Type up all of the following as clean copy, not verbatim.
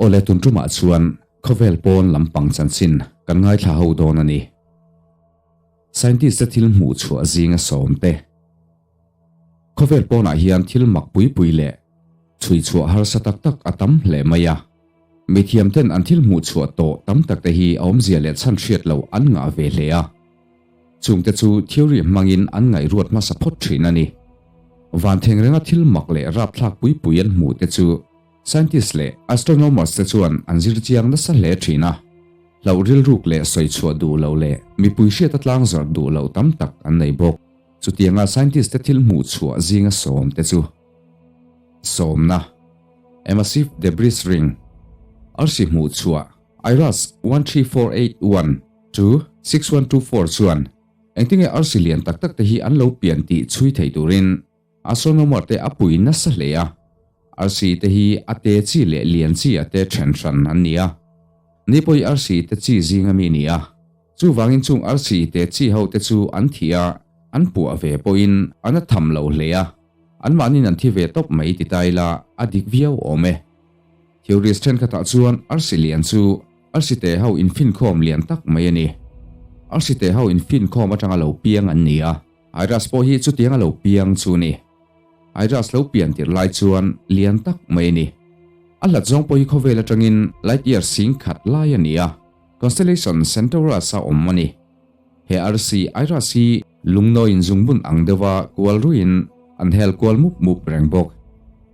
Awle tun tumah chuan khawvel pawn lampang chanchin kan ngaithla ho dawn a ni. Scientist te thil hmuh chhuah zinga sawm te. Khawvel pawnah hian thil mak pui pui leh chhui chhuah harsa tak tak a tam hle mai a. Mithiam ten an thil hmuh chhuah tawh tam tak te hi a awmzia leh chhan hriat loh an ngah ve hle a. Chungte chu theory hmangin an ngaihruat hmasa phawt thin a ni. Van theng renga thil mak leh rapthlak pui pui an hmuh te chu Scientist leh astronomers te chuan an zir chiang nasa hle thin a, hlauh rilruk leh sawi chhuah duh loh leh mipui hriata tlang zawrh duh loh tam tak an nei bawk. Chutianga scientist te thil hmuh chhuah zinga sawm te chu sawmna, A massive debris ring, arsi hmuh chhuah, IRAS 13481 to 6124 chuan engtinge arsi lian tak tak te hi an lo pian tih chhui thei turin Astronomer te a pui nasa hle a, arsi te hi a te chi leh lian chi a te then hran an ni a. Ni pawh hi arsi te chi zinga mi ni a, chuvangin chung arsi te chi ho te chu an thi a, an puah ve pawhin an a tham lo hle a, anmahniin an thi ve tawp mai ti ta ila a dik viau awm e. Theorist thenkhatah chuan arsi lian chu arsi te ho infinkhawm lian tak mai a ni. Arsi te ho infinkhawm atanga lo piang an ni a. Iras pawh hi chutiang a lo piang chu ni. Iras lo pian tirh lai chuan lian tak mai a ni. A hlat zawng pawh hi khawvel atangin light year sing khat lai a ni a, constellation Centaurus a awm a ni. He arsi Iras hi lungnawiin zungbun ang deuha kual ruiin an hel kual mup mup reng bawk.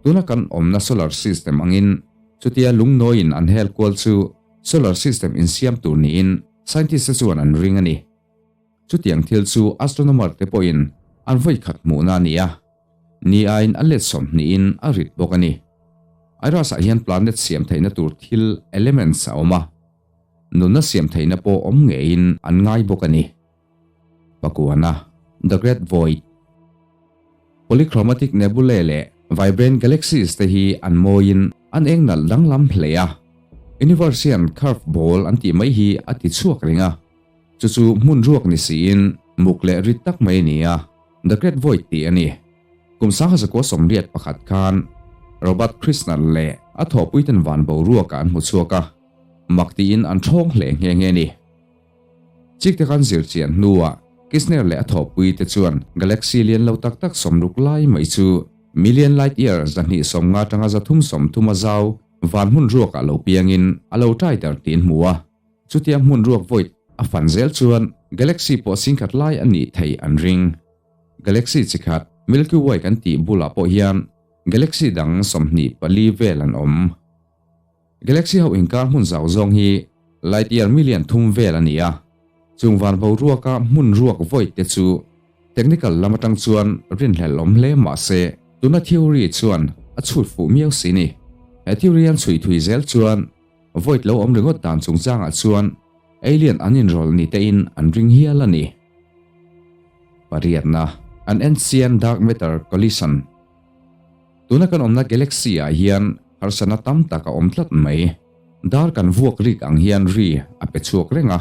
Tuna kan awmna solar system angin chutia lungnawiin an hel kual chu solar system insiam tur niin scientist te chuan an ring a ni. Chutiang thil chu astronomer te pawhin an vawi khat hmuhna a ni a, ni aiin a let 20 in a rit bawk a ni. Iras-ah hian planet siam theihna tur thil, elements, a awm a, nunna siam theihna pawh awm ngeiin an ngai bawk a ni. Pakuana, The Great Void, Polychromatic Nebulae leh Vibrant Galaxies te hi an mawiin an eng nalh danglam hle a, Universe hian curve ball an tih mai hi a ti chhuak reng a. Chu chu hmun ruak ni siin muk leh rit tak mai a ni a, The Great Void tih a ni. Kum 1981 khan Robert Krishner leh a thawhpuiten van boruakah an hmu chhuak a, mak tiin an thawng hle nghe nghe a ni. Chik te khan zir chian hnuah Kisner leh a thawhpuite chuan galaxy lian lo tak tak 60 lai mai chu million light year 250 atanga 330 a zau van hmun ruakah lo piangin a lo tai der tih an hmu a. Chutia hmun ruak void a fan zel chuan galaxy pawh singkhat lai a nih theih an ring. Galaxy chi khat Milky Way kan tih bulah pawh hian galaxy dang 24 vel an awm. Galaxy ho inkar hmun zau zawng hi light year million thum vel a ni a. Chung van boruaka hmun ruak void te chu technical lam atang chuan rinhlelh awm hle mah se tuna theory chuan a chhut fuh miau si ni. He theory an chhui thui zel chuan Void lo awm ringawt dan chungchangah chuan alien an inrawlh ni tein an ring hial a ni. Pariatna, An ancient dark matter collision. Tuna kan awmna galaxy ah hian harsatna tam tak a awm tlat mai. Dar kan vuak rik ang hian ri a pe chhuak reng a,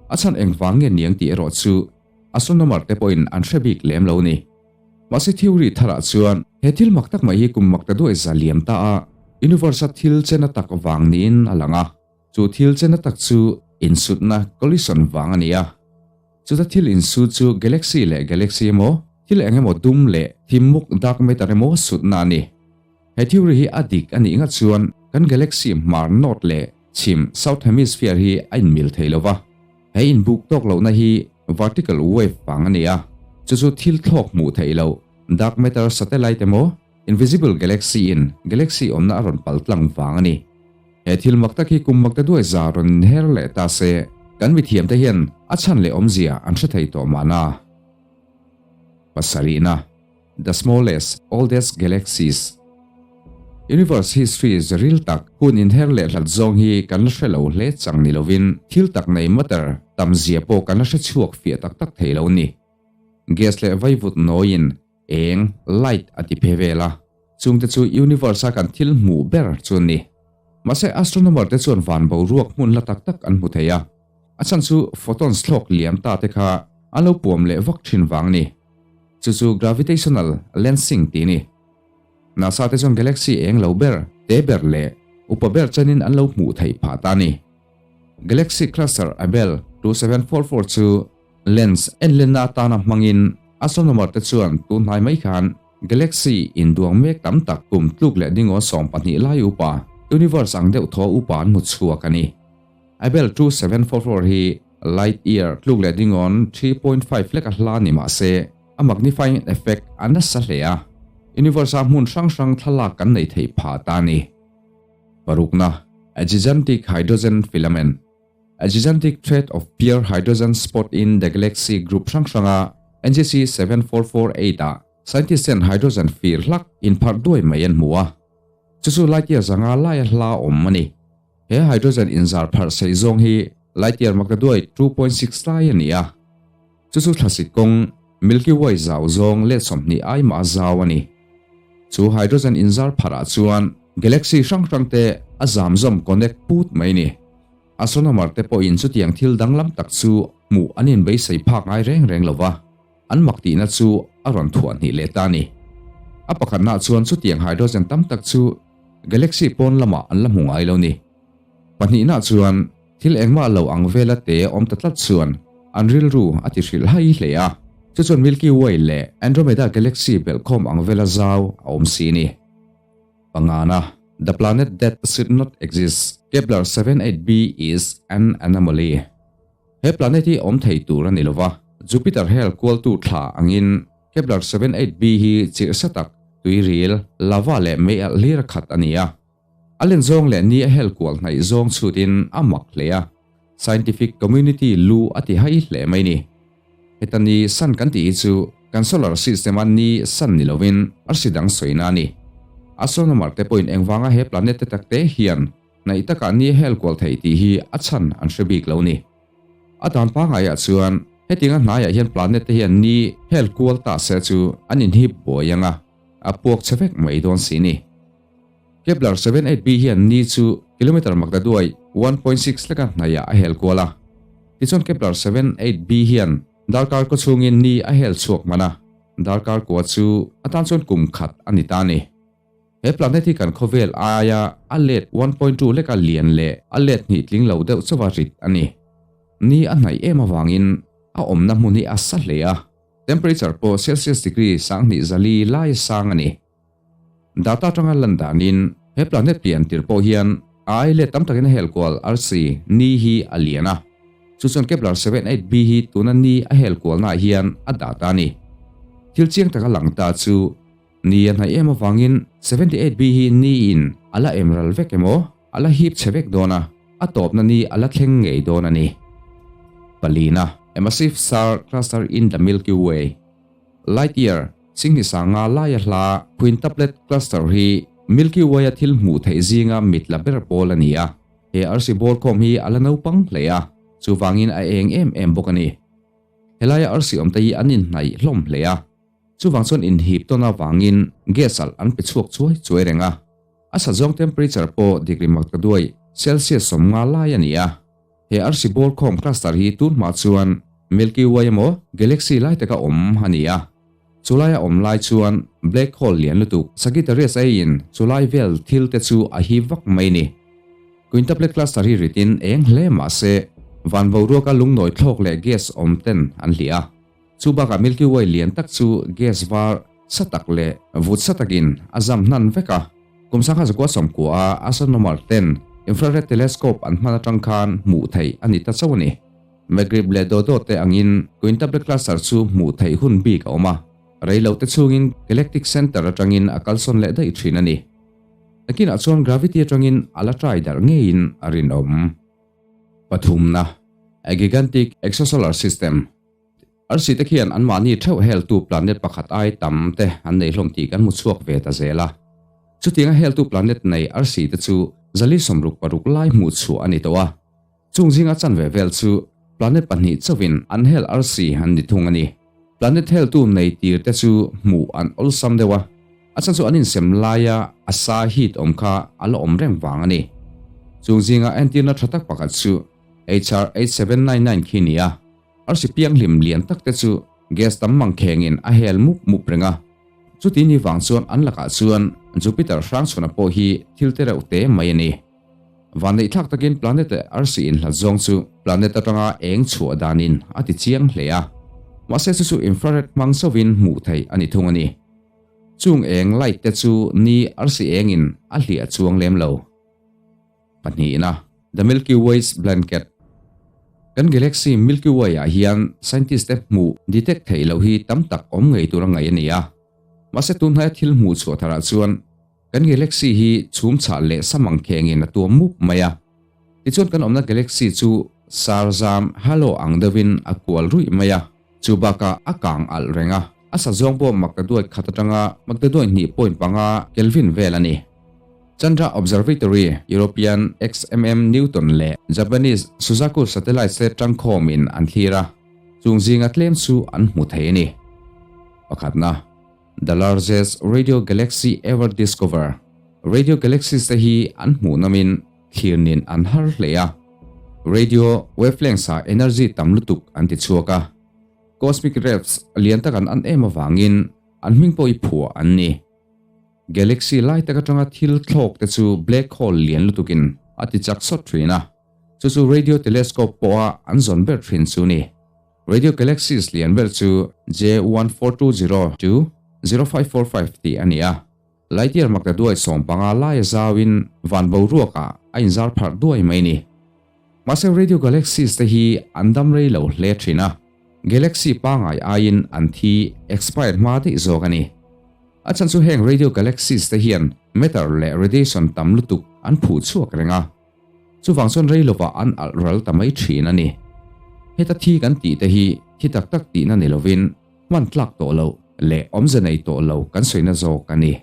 a chhan engvang nge niang tih erawh chu astronomer te pawhin an hre bik lem lo ni. Mahse theory tharah chuan he thil mak tak mai hi kum mak ta duai za liam ta a, universe-a thil chena tak vang niin a lang a. Chu thil chena tak chu insutna, collision, vang a ni a. Chuta thil insut chu galaxy leh galaxy emaw, thil eng emaw dum leh thim muk, dark matter, emaw sutna a ni. He theory hi a dik a nih ngat chuan kan galaxy hmar north leh chhim south hemisphere hi a inmil thei lo va. He inbuk tawk lohna hi vertical wave vang a ni a, chu chu thil thlawk hmuh theih loh dark matter satellite emaw invisible galaxy in galaxy awmna a rawn pal tlang vang a ni. He thil mak tak hi kum mak ta duai za rawn inher leh ta se, kan mithiamte hian a chhan leh awmzia an hre thei tawh mahna. Pasarihna. The smallest, oldest galaxies. Universe history zaril tak hun inher leh hlat zawng hi kan la hre lo hle chang ni lovin thil tak nei matter tam zia pawh kan la hre chhuak fiah tak tak thei lo ni. Gas leh vaivut nawiin eng, light, a ti phe vel a, chungte chu universe a kan thil hmuh ber chu an ni. Mahse astronomer te chuan van boruak hmun hla tak tak an hmu thei a, a chhan chu photons thlawk liam ta te kha an lo puam leh vak thin vang ni. Chu chu gravitational lensing tih a ni. NASA te chuan galaxy eng lo ber, te ber leh upa ber chenin an lo hmuh theih phah ta a ni. Galaxy Cluster Abell 2744 chu lens enlenna atana hmangin astronomer te chuan tun hnai mai khan galaxy induang mek tam tak kum tluk leh dingawn 12 lai upa universe ang deuh thaw upa an hmu chhuak a ni. Abell 2744 hi light year tluk leh dingawn 3.5 lek a hla ni mah se a magnifying effect a nasa hle a, universe-a hmun hrang hrang thlalak kan neih theih phah ta a ni. Parukna, A gigantic hydrogen filament, A gigantic thread of pure hydrogen spot in the galaxy group hrang hranga NGC 7448 ah scientist ten hydrogen fir hlak inpharh duai mai an hmu a. Chu chu light year zanga laia hla awm a ni. He hydrogen inzar pharh sei zawng hi light year makta duai 2.6 lai a ni a. Chu chu thlasik kawng Milky Way zau zawng let 20 ai mah zau a ni. Chu hydrogen inzar pharh ah chuan galaxy hrang hrang te a zam zawm connect put mai ni. Astronomer te pawhin chutiang thil danglam tak chu hmuh an inbeisei phak ngai reng reng lo va, an mak tihna chu a rawn thuah hnih leh ta a ni. A pakhatnaah chuan chutiang hydrogen tam tak chu galaxy pawn lamah an la hmu ngai lo ni. Pahnihnaah chuan thil engmah lo ang vela te awm ta tlat chuan an rilru a ti hrilh hai hle a, chu chuan Milky Way leh Andromeda galaxy belhkhawm ang vela zau a awm si ni. Pangana, The planet that should not exist, Kepler 78b is an anomaly. He planet hi awm thei tur a ni lova, Jupiter hel kualtu thla angin Kepler 78b hi chirhsa tak, tuiril, lava leh mei alh hlir a khat a ni a. A len zawng leh ni a hel kual hnaih zawng chhutin a mak hle a, scientific community lu a ti hai hle mai ni. Heta ni san kan tih hi chu kan solar system a ni san ni lovin arsi dang sawina a ni. Astronomer te pawhin engvanga he planet te tak te hian hnaih takah ni a hel kual theih tih hi a chhan an hre bik lo ni. A dan pangaiah chuan hetianga hnaiah hian planet te hian ni hel kual ta se chu an inhip buai ang a, a puak chhe vek mai dawn si ni. Kepler 78b hian ni chu kilometer maktaduai 1.6 leka hnaiah a hel kual a. Tichuan Kepler 78b hian darkar kaw chhungin ni a hel chhuak hman a, darkar kua chu atan chuan kum khat a ni ta a ni. He planet hi kan khawvel aia a let 1.2 leka lian leh a let hnih tling lo deuh chauha rit a ni. Ni a hnaih em avangin a awmna hmun hi a sa hle a, temperature pawh Celsius degree 20 zali lai sang a ni. Data atanga lan danin he planet pian tir pawh hian a ai let tam takin a hel kual arsi ni hi a lian a. Chu chuan Kepler 78b hi tuna ni a hel kualnaah hian a dah ta a ni. Thil chiang taka lang ta chu ni a hnaih em avangin 78b hi niin a la em ral vek emaw a la hip chhe vek dawn a, a tawpna ni a la thleng ngei dawn a ni. Palina, A massive star cluster in the Milky Way. Light year, Singhi sanga laia hla quintuplet cluster hi Milky Way-a thil hmuh theih zinga mit la ber pawl a ni a. He arsi bawr khawm hi a la naupang hle a, chuvangin a eng em em bawk a ni. Helaia arsi awmte hi an inhnaih hlawm hle a, chuvang chuan inhip tawn avangin gas alh an pe chhuak chuai chuai reng a. A sa zawng temperature pawh degree mak ta duai Celsius 50 lai a ni a. He arsi bawr khawm cluster hi tun hma chuan Milky Way emaw galaxy lai taka awm a ni a. Chulaia awm lai chuan black hole lian lutuk Sagittarius A in chulai vel thil te chu a hip vak mai ni. Quintuplet cluster hi ritin eng hle mah se van boruaka lungnawi thlawk leh gas awm ten an hliah a. Chu bakah Milky Way lian tak chu gas var sa tak leh vut sa takin a zam hnan vek a. Kum 1990 a astronomer ten infrared telescope an hman atang khan hmuh theih a ni ta chauh a ni. Maghrib leh Dodo te angin Quintuplet cluster chu hmuh theih hun bik a awm a, rei lo te chungin galactic center atangin a kalsawn leh daih thin a ni. Nakinah chuan gravity atangin a la trai darh ngeiin a rinawm. Pathumna, A gigantic exosolar system. Arsi te khian anmahni theuh heltu planet pakhat ai tam te an nei hlawm tih kan hmu chhuak ve ta zel a. Chutianga heltu planet nei arsi te chu zali 66 lai hmuh chhuah a ni tawh a. Chung zinga chanve vel chu planet pahnih chauhin an hel arsi an ni thung a ni. Planet heltu nei tir te chu hmuh an awlsam deuh a, a chhan chu an insem laia a sa heat awm kha a la awm reng vang a ni. Chung zinga entirna tha tak pakhat chu HR 8799 khi ni a. Arsi pianghlim lian tak te chu gas tam mang khengin a hel mup mup reng a. Chuti ni vang chuan an lakah chuan Jupiter hrangchhuana pawh hi thil te reuh te mai a ni. Vanneih thlak takin planet leh arsi inhlat zawng chu planet atanga eng chhuah danin a ti chiang hle a. Mahse chu chu infrared hmang chauhin hmuh theih a ni thung a ni. Chung eng light te chu ni arsi engin a hliah chuang lem lo. Pahnihna, The Milky Way's Blanket. Kan galaxy Milky Way ah hian scientist te hmuh detect theih loh hi tam tak awm ngei tur a ngaih a ni a. Mahse tunhnaia thil hmuh chhuah tharah chuan kan galaxy hi chhum chhah leh samang khengin a tuam mup mai a. Tichuan kan awmna galaxy chu sar zam halo ang deuhin a kual ruih mai a. Chu bakah a kang alh reng a, a sa zawng pawh maktaduai khat atanga maktaduai hnih point panga Kelvin vel a ni. Chandra Observatory, European XMM Newton leh Japanese Suzaku satellites te tangkhawmin an thlir a, chung zinga tlem chu an hmu thei a ni. Pakhatna, The largest radio galaxy ever discover, Radio galaxies te hi an hmuh namin thlir nin an har hle a, radio wavelengths ah energy tam lutuk an ti chhuak a, cosmic rays lian tak an an em avangin an hming pawh hi phuah an ni. Galaxy lai tak atanga thil thlawk te chu black hole lian lutukin a ti chak sawt thin a, chu chu radio telescope pawha an zawn ber thin chu ni. Radio galaxies lian ber chu J14202 0545 tih a ni a, Light-year makta duai 15 laia zauin van boruakah a inzar pharh duai mai ni. Mahse radio galaxies te hi an dam rei lo hle thin a, galaxy pangai aiin an thi expire hma daih zawk a ni. A chhan chu heng radio galaxies te hian matter leh radiation tam lutuk an phuh chhuak reng a, chuvang chuan rei lovah an alh ral ta mai thin a ni. Heta thi kan tih te hi thi tak tak tihna ni lovin hman tlak tawh loh leh awmze nei tawh lo kan sawina zawk a ni.